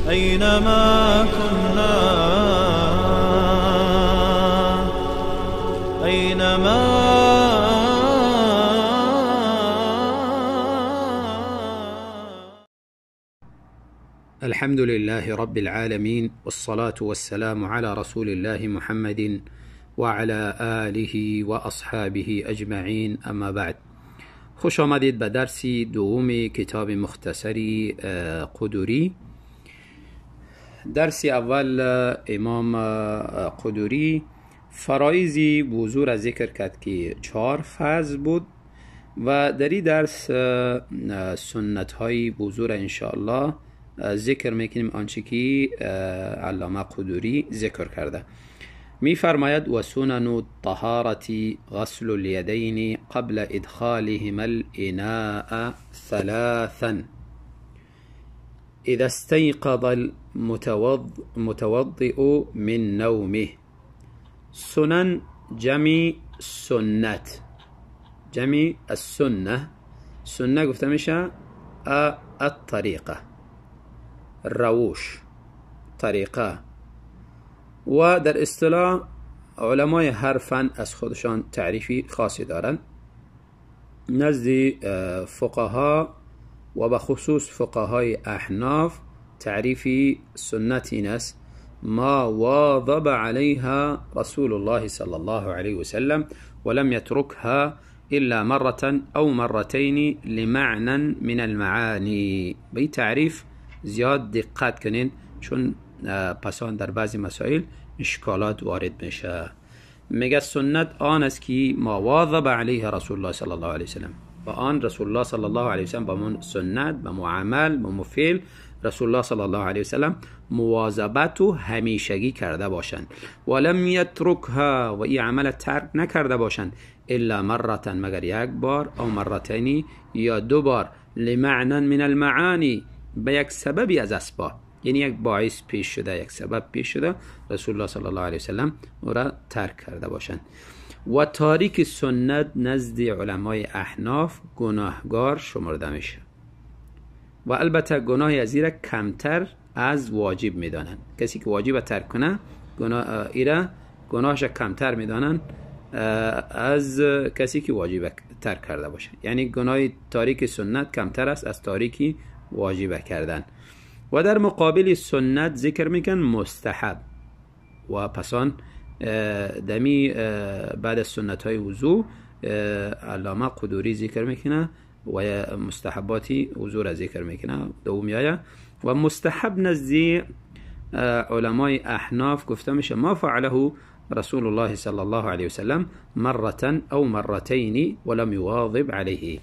أينما كنا، أينما. الحمد لله رب العالمين، والصلاة والسلام على رسول الله محمد وعلى آله وأصحابه أجمعين، اما بعد. خوش آمدید به درس دوم کتاب مختصری قدوری. درس اول امام قدوری فرایض وضو را ذکر کرد که 4 فرض بود و در این درس سنت های وضو را انشاءالله ذکر میکنیم، آنچه که علامه قدوری ذکر کرده. میفرماید: و سنن الطهارة غسل اليدين قبل ادخالهما الإناء ثلاثا اذا استيقظ المتوضئ من نومه. سنن جمع سنت، جمع السنة. سنة گفته میشه الطریقه، روش، طریقه. و در اصطلاح علمای هر فن از خودشان تعریفی خاصی دارند. نزد فقها و به خصوص فقهای احناف تعریف سنت این است: ما واظب عليها رسول الله صلى الله عليه وسلم ولم يتركها إلا مرة أو مرتين لمعنى من المعاني. به تعریف زیاد دقت کنین، چون پسان در بعضی مسائل اشکالات وارد میشه. میگه سنت آن است که ما واظب علیه رسول الله صلی الله علیه وسلم، و آن رسول الله صلی الله علیه وسلم با من سنت، با معامل، با مفعل رسول الله صلی الله علیه وسلم مواظبت و همیشگی کرده باشند، ولم یترکها، و این عمل ترک نکرده باشند، الا مرة، مگر یک بار، او مرتین، یا دو بار، لمعنى من المعانی، به یک سببی از اسباب، یعنی یک باعث پیش شده، یک سبب پیش شده رسول الله صلی الله علیه وسلم او را ترک کرده باشند. و تاریک سنت نزد علمای احناف گناهگار شمرده میشه و البته گناه از ایره کمتر از واجب میدانند. کسی که واجب ترک کنه گناه ایره گناهش کمتر میدانند از کسی که واجب ترک کرده باشه. یعنی گناه تاریک سنت کمتر است از تاریکی واجب کردن. و در مقابل سنت ذکر میکن مستحب. و پسان دمی بعد از سنت های وضو علامه قدوری ذکر میکنه و مستحباتی وضو را ذکر میکنه دومی آیه. و مستحب نزد علمای احناف گفته میشه ما فعله رسول الله صلی الله علیه وسلم مرة او مرتين ولم يواظب عليه.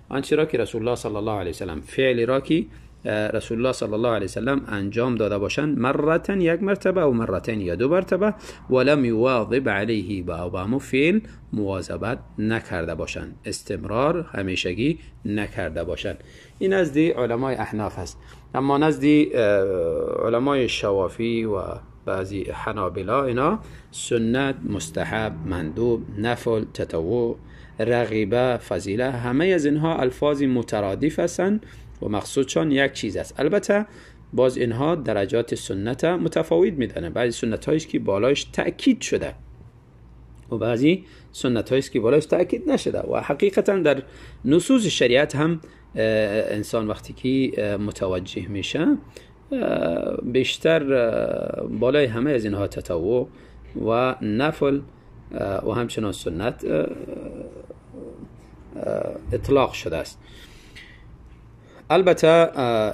آنچه را که رسول الله صلی الله علیه وسلم فعل را که رسول الله صلی الله علیه وسلم انجام داده باشند، مرتن یک مرتبه او مرتين یا دو مرتبه، ولم یواظب علیه، با مو فعل مواظبت نکرده باشند، استمرار همیشگی نکرده باشند. این نزد علمای احناف هست. اما نزد علمای شوافی و بعضی حنابلا اینا سنت، مستحب، مندوب، نفل، تطوع، رغیبه، فضیله، همه از اینها الفاظ مترادف هستند و مقصودشان یک چیز است. البته باز اینها درجات سنت متفاوت میدانند. بعضی سنت هایش که بالایش تأکید شده و بعضی سنت هایش که بالایش تأکید نشده. و حقیقتا در نصوص شریعت هم انسان وقتی که متوجه میشه بیشتر بالای همه از اینها تطوع و نفل و همچنان سنت اطلاق شده است. البته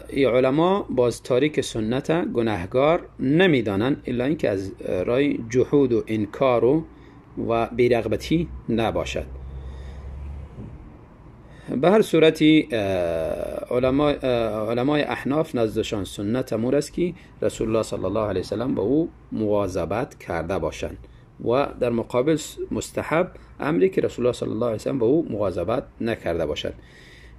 ای علما باز تاریک سنت گناهگار نمیدانند، الا اینکه از رای جحود و انکار و بیرغبتی نباشد. به هر صورتی علمای احناف نزدشان سنت امور است که رسول الله صلی الله علیه وسلم با او مواظبت کرده باشند، و در مقابل مستحب امری که رسول الله صلی الله علیه وسلم با او مواظبت نکرده باشند.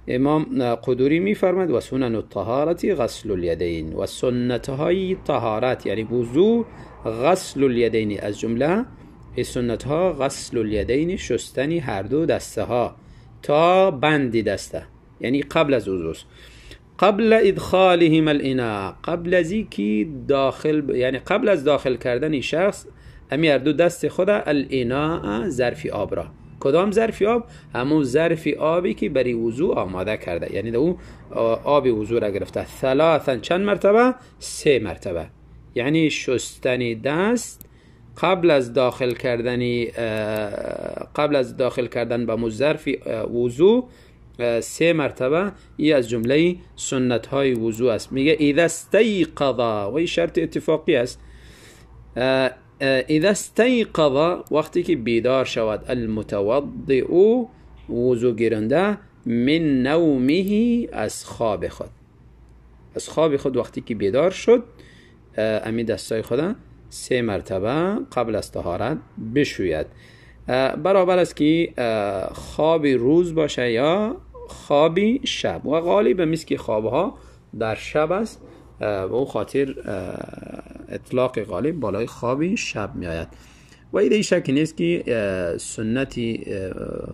امام قدوری میفرماد و سنن الطهارة غسل الیدین، و سنت های طهارت یعنی وضو غسل الیدین، از جمله سنت ها غسل الیدین شستن هر دو دسته ها تا بندی دسته، یعنی قبل از وضو. قبل ادخالهم الاناء، قبل از اینکه داخل، یعنی قبل از داخل کردن شخص امی هر دو دست خود الاناء ظرف آب را. کدام ظرف آب؟ همون ظرف آبی که برای وضو آماده کرده، یعنی او آب وضو را گرفته. ثلاثا، چند مرتبه؟ 3 مرتبه. یعنی شستن دست قبل از داخل کردن، قبل از داخل کردن به ظرف وضو 3 مرتبه، ای از جمله سنت های وضو است. میگه اذا استيقظ، و این شرط اتفاقی است. اذا استيقظ، وقتی که بیدار شود، المتوضئ وضو گیرنده، من نومه، از خواب خود، از خواب خود وقتی که بیدار شد امی دستای خود 3 مرتبه قبل از طهارت بشوید. برابر است که خواب روز باشه یا خواب شب، و غالب میست که خوابها در شب است، به او خاطر اطلاق غالب بالای خواب شب می آید. و ایده شک نیست که سنتی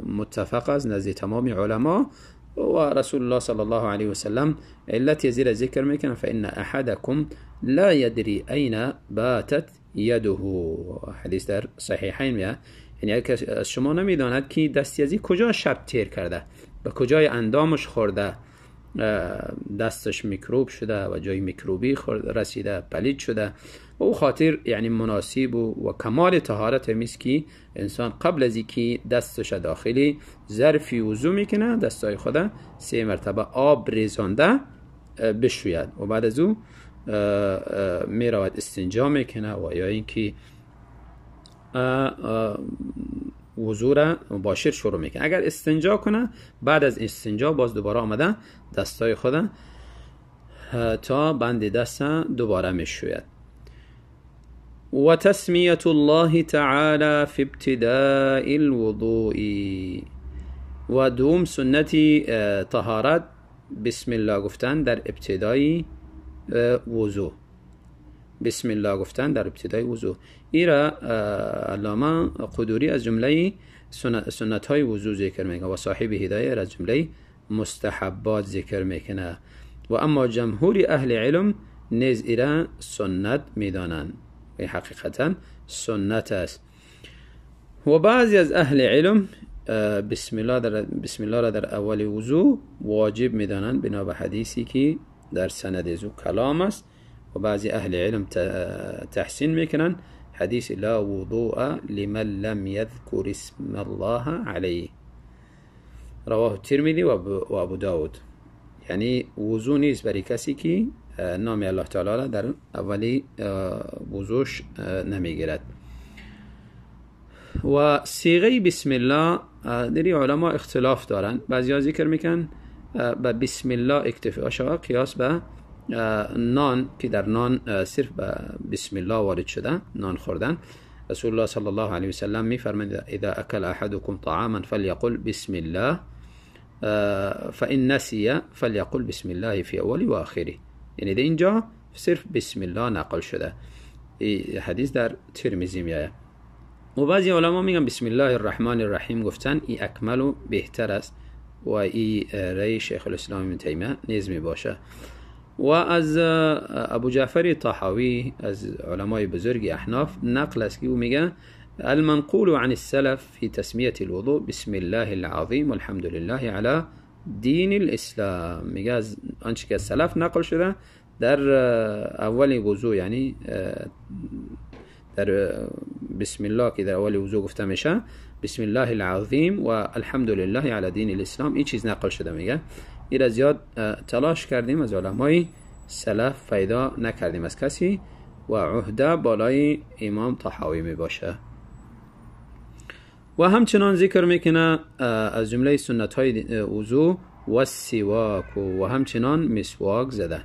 متفق است نزد تمام علما و رسول الله صلی الله علیه و سلم علت زیر ذکر میکنه فإن احدکم لا یدری این باتت یده، حدیث در صحیحین میاد. یعنی اگر از شما نمیداند که دستی ازی کجا شب تیر کرده، به کجای اندامش خورده، دستش میکروب شده و جای میکروبی رسیده، پلید شده، و او خاطر یعنی مناسب و کمال طهارت میست که انسان قبل از اینکه دستش داخلی ظرفی وضو میکنه دستای خود 3 مرتبه آب ریزانده بشوید و بعد از او میرود استنجا میکنه و یا اینکه وضو را مباشر شروع میکنه. اگر استنجا کنه بعد از استنجا باز دوباره آمده دستای خود تا بند دست دوباره میشوید. و تسمیة الله تعالی فی ابتداء الوضوء، و دوم سنتی طهارت بسم الله گفتن در ابتدای وضو. بسم الله گفتن در ابتدای وضو، ایرا علامه قدوری از جمله سنت های وضو ذکر میکنه و صاحب هدایه از جمله مستحبات ذکر میکنه. و اما جمهور اهل علم نیز ایرا سنت میدانند و حقیقتا سنت است. و بعضی از اهل علم بسم الله را در اول وضو واجب میدانند بنا به حدیثی که در سند ازو کلام است، و بعضی اهل علم تحسین میکنن حدیث لا وضوء لمن لم يذكر اسم الله عليه، رواه الترمذی و ابو داود. یعنی وضو نیست برای کسی که نام الله تعالی را در اولی وضوش نمیگیرد. و صیغه بسم الله در علما اختلاف دارن، بعضی ذکر میکنن به بسم الله اکتفا شود قیاس به نان که در نان صرف به بسم الله وارد شده، نان خوردن. رسول الله صلی الله علیه وسلم میفرماید اذا اکل احدکم طعاما فلیقل بسم الله فان نسی فلیقل بسم الله فی اوله و آخره. یعنی در اینجا صرف بسم الله نقل شده، حدیث در ترمذی میآید. و بعضی علما میگن بسم الله الرحمن الرحیم گفتن ای اکمل و بهتر است و ای رأی شیخ الاسلام ابن تیمیه نیز می باشه. و از ابو جعفر طحاوی از علمای بزرگ احناف نقل است که او میگه المنقول عن السلف في تسمیه الوضوء بسم الله العظیم والحمد لله على دین الاسلام. میگه از آنچه که از سلف نقل شده در اول وضوء، یعنی در بسم الله که در اول وضوء گفته میشه بسم الله العظیم و الحمد لله علی دین الاسلام، این چیز نقل شده. میگه این را زیاد تلاش کردیم از علمای سلف پیدا نکردیم از کسی و عهده بالای امام طحاوی می باشه. و همچنان ذکر میکنه از جمله سنت های وضو و سواک و همچنان مسواک زدن.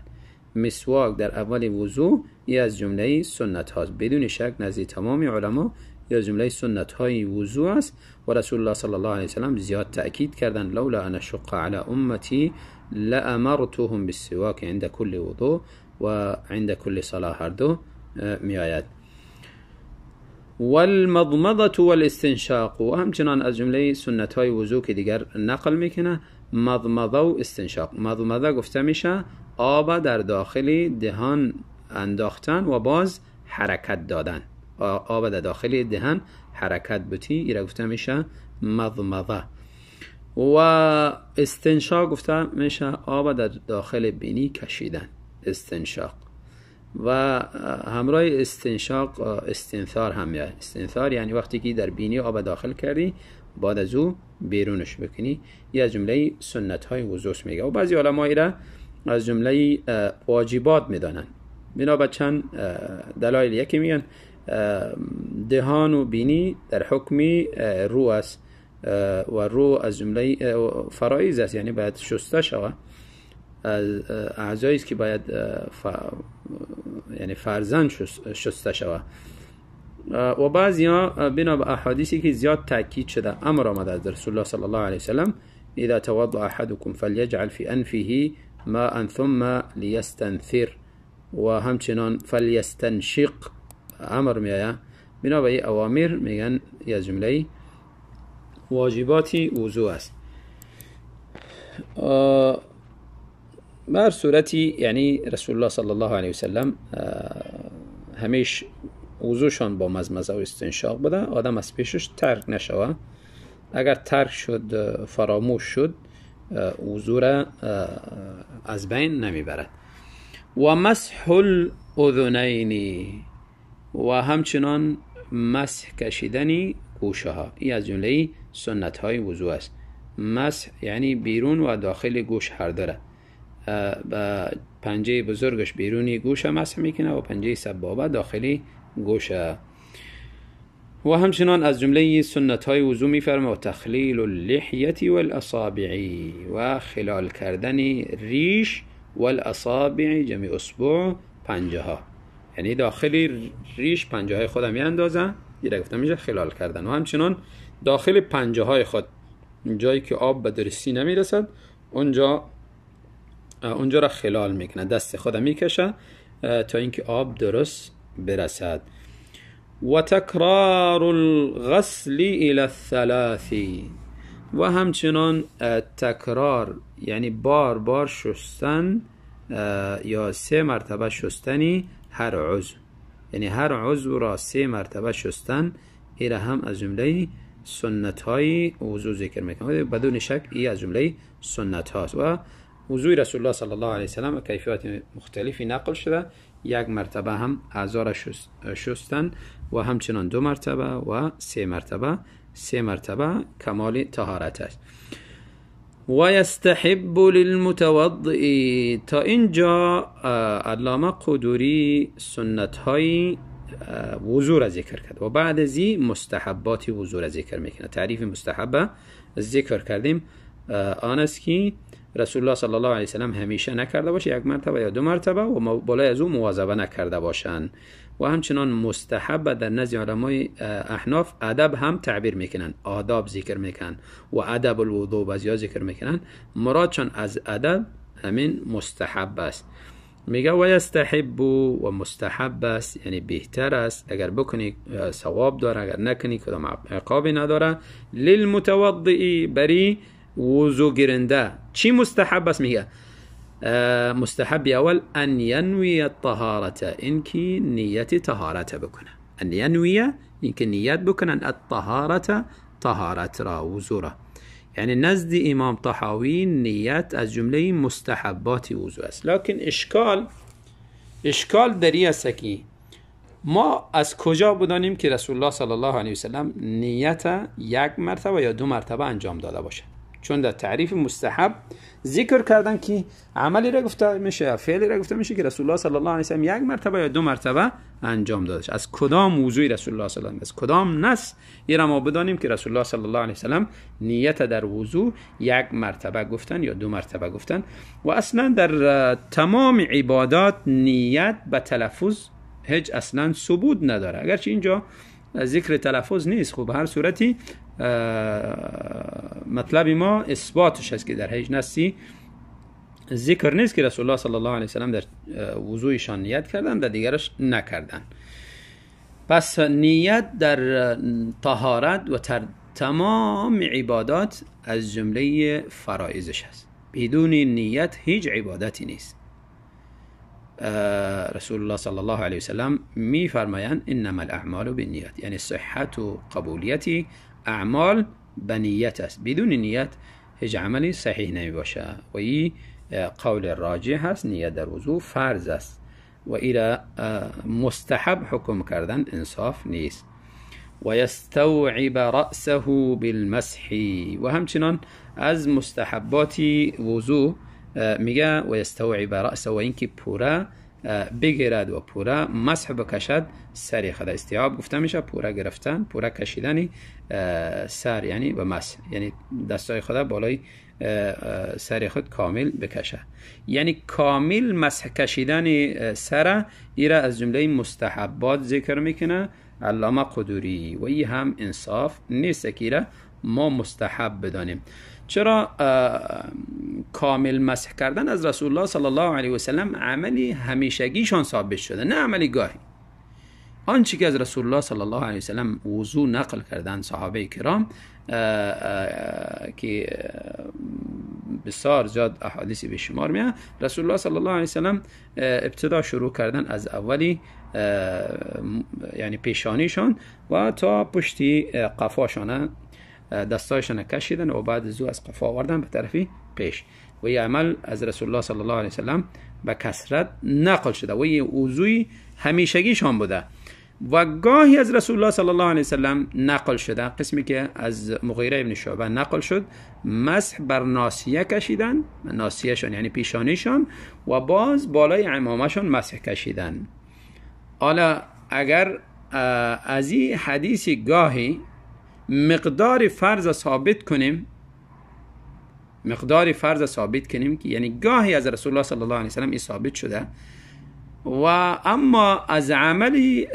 مسواک در اول وضو ای از جمله سنت هاست، بدون شک نزد تمام علما ای از جمله سنت های وضو است. و رسول الله صلی الله علیه وسلم زیاد تأکید کردند لولا ان اشق علی امتی لامرتهم بالسواک عند كل وضوء و عند كل صلاه، هر دو می آید. والمضمضة والاستنشاق، و همچنان از جمله سنت های وضو که دیگر نقل میکنه مضمضه و استنشاق. مضمضه گفته میشه آب در داخل دهان انداختن و باز حرکت دادن، آب در داخل دهان حرکت بتی، ایره گفته میشه مضمضه. و استنشاق گفته میشه آب در داخل بینی کشیدن، استنشاق. و همراه استنشاق استنثار هم میاد. استنثار یعنی وقتی که در بینی آب داخل کردی بعد از او بیرونش بکنی. یه از جمله سنت های وضو میگه. و بعضی علما ایره از جمله واجبات میدانن، بنا به چند دلایل. یکی میگن دهان و بینی در حکم رو است و رو از جمله فرایض است، یعنی باید شسته شود، از اعضایی است که باید یعنی فرزند شسته شود. و بعضی ها بنا به احادیثی که زیاد تاکید شده امر آمده از رسول الله صلی الله علیه وسلم اذا توضأ احدكم فليجعل في انفه ماء ثم ليستنثر، و همچنان فلیستنشق امر میآید. بنا به این اوامر میگن از جمله واجبات وضوء است. بر صورتی یعنی رسول الله صلی الله علیه وسلم همیش وضوشان با مضمضه و استنشاق بوده، آدم از پیشش ترک نشوه. اگر ترک شد، فراموش شد، وضو را از بین نمیبرد. و مسح الاذنین، و همچنان مسح کشیدن گوشه ها، این از جمله سنت های وضو است. مسح یعنی بیرون و داخل گوش هر داره، با پنجه بزرگش بیرونی گوشه مسح میکنه و پنجه سبابه داخلی گوشه. و همچنان از جمله سنت های وضو میفرمه و تخلیل اللحیة والاصابع، و خلال کردن ریش، والاصابع جمع اصبع، پنجه ها، یعنی داخل ریش پنجه های خودم میاندازه، یه گفتم میشه خلال کردن. و همچنان داخل پنجه های خود جایی که آب به درستی نمیرسد اونجا را خلال میکنه، دست خودم میکشه تا اینکه آب درست برسد. و تکرار الغسل الى الثلاث، و همچنان تکرار یعنی بار بار شستن یا سه مرتبه شستنی هر عضو، یعنی هر عضو را سه مرتبه شستن، ایره هم از جمله سنت های وضو ذکر میکنه. بدون شک ای از جمله سنت هاست. و وضوی رسول الله صلی الله علیه وسلم کیفیات مختلفی نقل شده، یک مرتبه هم اعضا را شستن و همچنان دو مرتبه و سه مرتبه، سه مرتبه کمال طهارت است. و یستحب للمتوضئ، تا اینجا علامه قدوری سنت های وضو را ذکر کرد و بعد از این مستحبات وضو را ذکر میکنه. تعریف مستحبه ذکر کردیم، آن است که رسول الله صلی الله علیه وسلم همیشه نکرده باشه، یک مرتبه یا دو مرتبه، و بالای از او مواظبه نکرده باشند. و همچنان مستحب در نزد علمای احناف ادب هم تعبیر میکنن، آداب ذکر میکنن و ادب الوضوء بعضیا ذکر میکنن، مرادشان از ادب همین مستحب است. میگه و یستحب، و مستحب است یعنی بهتر است، اگر بکنی ثواب داره، اگر نکنی کدام عقابی نداره. للمتوضئ، بری وضو گیرنده چی مستحب است؟ میگه مستحب اول ان ینوی الطهارة، اینکه نیت طهارت بکنه، ان ینوی اینکه نیت بکنن الطهارة، طهارت را، وضو را. یعنی نزد امام طحاوی نیت از جمله مستحبات وضو است. لکن اشکال در این است که ما از کجا بدانیم که رسول الله صلی الله علیه وسلم نیت یک مرتبه یا دو مرتبه انجام داده باشه؟ چون در تعریف مستحب ذکر کردن که عملی را گفته میشه، فعلی را گفته میشه که رسول الله صلی الله علیه و سلم یک مرتبه یا دو مرتبه انجام دادش. از کدام وضوی رسول الله صلی الله علیه و از کدام نص این ما بدانیم که رسول الله صلی الله علیه و سلم نیت در وضو یک مرتبه گفتن یا دو مرتبه گفتن؟ و اصلا در تمام عبادات نیت به تلفظ هیچ اصلا ثبوت نداره، اگرچه اینجا ذکر تلفظ نیست. خب هر صورتی مطلب ما اثباتش است که در هیچ نصی ذکر نیست که رسول الله صلی الله علیه و سلم در وضویشان نیت کردن، در دیگرش نکردن. پس نیت در طهارت و تمام عبادات از جمله فرائضش است. بدون نیت هیچ عبادتی نیست. رسول الله صلی الله علیه وسلم می فرمایند انما الاعمال بالنیات، یعنی صحت و قبولیت اعمال به نیت است. بدون نیت هیچ عملی صحیح نمی باشه و این قول راجح هست. نیت در وضوع فرض است و ایرا مستحب حکم کردن انصاف نیست. و یستوعب رأسه بالمسح، و همچنان از مستحبات وضوع میگه و یستوعب رأسه، و اینکه پوره بگیرد و پوره مسح بکشد سر خود. استیعاب گفته میشه پوره گرفتن، پوره کشیدن سر، یعنی به مسح، یعنی دستای خود بالای سر خود کامل بکشه، یعنی کامل مسح کشیدن سر. ایره از جمله مستحبات ذکر میکنه علامه قدوری و این هم انصاف نیست که ایره ما مستحب بدانیم. چرا کامل مسح کردن از رسول الله صلی الله علیه و سلم عملی همیشگیشان ثابت شده، نه عملی گاهی. آنچه که از رسول الله صلی الله علیه و سلم وضو نقل کردن صحابه کرام که بسیار زیاد احادیث به شمار میاد، رسول الله صلی الله علیه و سلم ابتدا شروع کردن از اولی یعنی پیشانیشان و تا پشتی قفاشان دستایشان کشیدن و بعد زو از قفا آوردن به طرفی پیش. و این عمل از رسول الله صلی الله علیه و سلم به کثرت نقل شده و این وضوی همیشگیشان بوده. و گاهی از رسول الله صلی الله علیه و سلم نقل شده، قسمی که از مغیره ابن شعبه نقل شد، مسح بر ناصیه کشیدن، ناصیهشان یعنی پیشانیشان، و باز بالای عمامهشان مسح کشیدن. حالا اگر از این حدیث گاهی مقدار فرض ثابت کنیم، مقدار فرض ثابت کنیم که یعنی گاهی از رسول الله صلی الله علیه و سلم این ثابت شده، و اما از عملی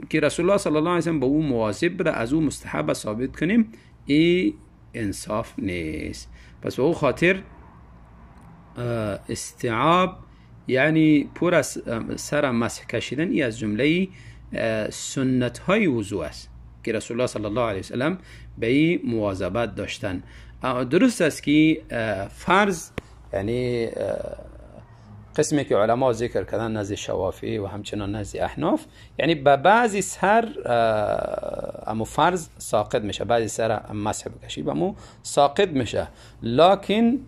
که رسول الله صلی الله علیه و سلم به او مواظب بوده از او مستحب ثابت کنیم، این انصاف نیست. پس به او خاطر استیعاب یعنی پر از سر مسح کشیدن ای از جمله سنت های وضوع است که رسول الله صلی الله علیه و سلم به این مواظبت داشتن. درست است که فرض یعنی قسمی که علما ذکر کردن نزد شوافی و همچنان نزد احناف، یعنی به بعضی سر امو فرض ساقط میشه، بعضی سر مسح بکشی به امو ساقط میشه، لکن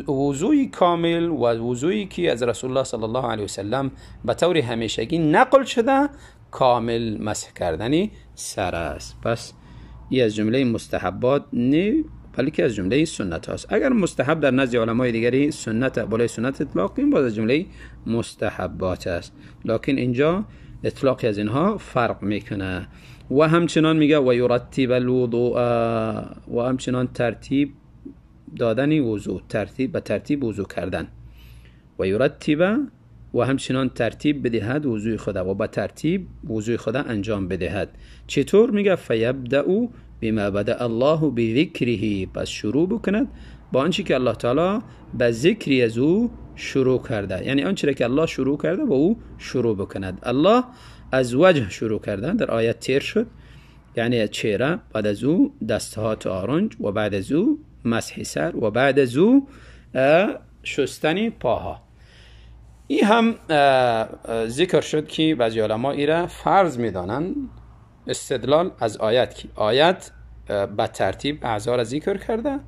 وضوی کامل و وضویی که از رسول الله صلی الله علیه و سلم به طور همیشگی نقل شده کامل مسح کردنی سر است. پس این از جمله مستحبات نی، بلکه از جمله سنت هاست. اگر مستحب در نزد علمای دیگری سنت بالای سنت اطلاق کنیم، باز از جمله مستحبات است، لکن اینجا اطلاقی از اینها فرق میکنه. و همچنان میگه و یرتب الوضوء، و همچنان ترتیب دادن وضوع، ترتیب به ترتیب وضوع کردن. و یرتب، و همچنان ترتیب بدهد وضوع خدا و به ترتیب وضوع خدا انجام بدهد. چطور؟ میگه فیبدأ بما بدأ الله بذکره، پس شروع بکند با آنچه که الله تعالی به ذکری از او شروع کرده، یعنی آنچه که الله شروع کرده با او شروع بکند. الله از وجه شروع کرده، در آیت تیر شد، یعنی چهره، بعد از او دستها تا آرنج، و بعد از او مسح سر، و بعد از او شستن پاها. این هم ذکر شد که بعضی علما ایره فرض میدانند، استدلال از آیت که آیت به ترتیب اعضا را ذکر کرده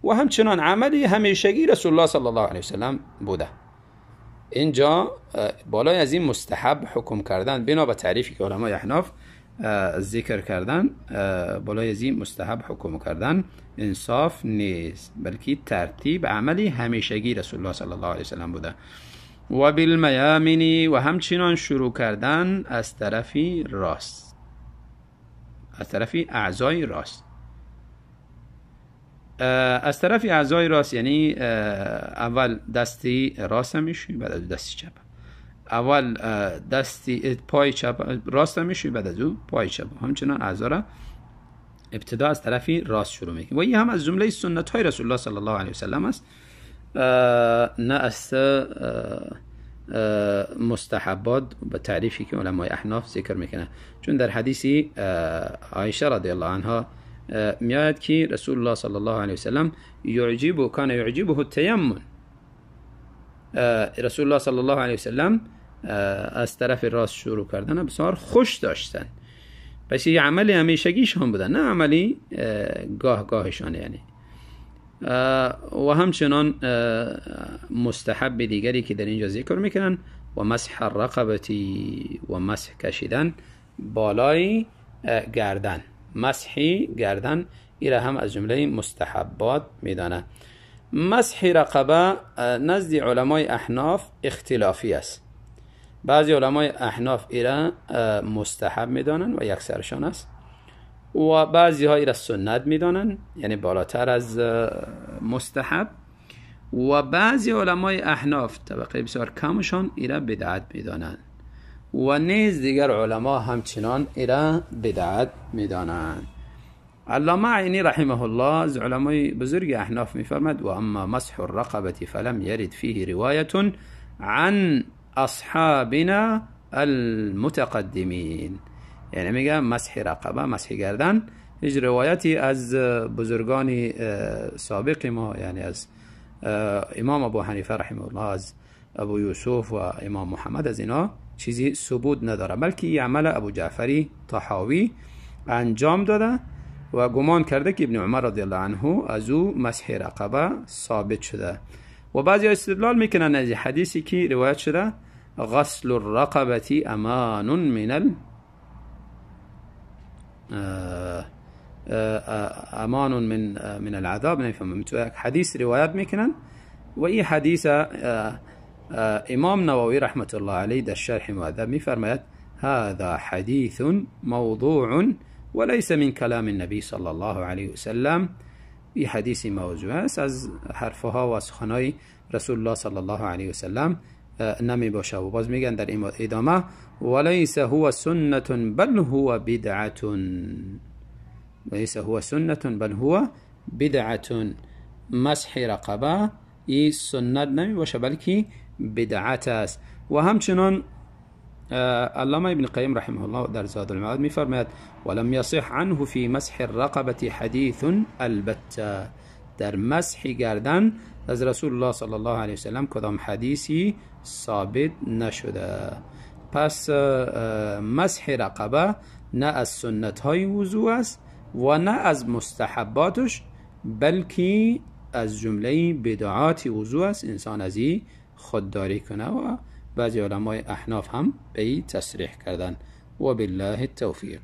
و همچنان عملی همیشگی رسول الله صلی الله علیه وسلم بوده. اینجا بالای از این مستحب حکم کردن بنا به تعریفی که علمای احناف ذکر کردن، بالای از این مستحب حکم کردن انصاف نیست، بلکه ترتیب عملی همیشگی رسول الله صلی الله علیه وسلم بوده. و بالمیامین، و همچنان شروع کردن از طرفی راست، از طرف اعضای راست. از طرف اعضای راست یعنی اول دستی راست میشوی، بعد از دستی چپ. اول دستی پای چپ راست میشوی، بعد از او پای چپ. همچنان اعضا را ابتدا از طرف راست شروع میکنیم و این هم از جمله سنت های رسول الله صلی الله علیه وسلم است، نه از مستحبات به تعریفی که علمای احناف ذکر میکنه. چون در حدیثی عایشه رضی الله عنها میاد که رسول الله صلی الله علیه وسلم یعجبه کان یعجبه التیمم، رسول الله صلی الله علیه وسلم از طرف راست شروع کردن بسیار خوش داشتن. پس یه عمل همیشگیشان بودن، نه عملی گاه گاهشان یعنی. و همچنان مستحب دیگری که در اینجا ذکر میکنن و مسح الرقبتی و مسح کشیدن بالای گردن، مسحی گردن ایره هم از جمله مستحبات میدانه. مسح رقبه نزد علمای احناف اختلافی است. بعضی علمای احناف ایره مستحب میدانن و یکسرشان است و بعضی ها ایره سنت میدانن، یعنی بالاتر از مستحب. و بعضی علمای احناف طبقه بسیار کمشان ایره بدعت میدانن و نیز دیگر علما همچنان ایره بدعت میدانند. علامه عینی رحمه الله از علمای بزرگ احناف میفرماد و اما مسح الرقبة فلم يرد فيه رواية عن اصحابنا المتقدمین. یعنی میگه مسح رقبه، مسح گردن، هیچ روایتی از بزرگان سابق ما، یعنی از امام ابو حنیفه رحمه الله، از ابو یوسف و امام محمد، از اینا چیزی ثبوت نداره، بلکه یه عمل ابو جعفری طحاوی انجام داده و گمان کرده که ابن عمر رضی الله عنه از او مسح رقبه ثابت شده. و بعضی استدلال میکنن از حدیثی که روایت شده غسل الرقبة امان من ال امان من العذاب. نمیفهمم تو حدیث روایت میکنن و این حدیث امام نووی رحمة الله علیه در شرح مؤدب میفرماید هذا حدیث موضوع وليس من كلام النبي صلى الله عليه وسلم. این حدیث موضوع است، از حرفها و سخنهای رسول الله صلی الله علیه وسلم نمی باشه. و باز میگن در ادامه وليس هو سنة بل هو بدعة، وليس هو سنة بل هو بدعة. مسح رقبه این سنت نمی باشه بلکه بدعت است. و همچنان علامه ابن قیم رحمه الله در زاد المعاد میفرماید ولم يصح عنه في مسح الرقبة حديث البتة. در مسح گردن از رسول الله صلی الله علیه وسلم کدام حدیثی ثابت نشده. پس مسح رقبه نه از سنت های وضوع است و نه از مستحباتش، بلکه از جمله بدعات وضوع است. انسان از این خودداری کنه و بعضی علمای احناف هم به این تصریح کردن. و بالله التوفیق.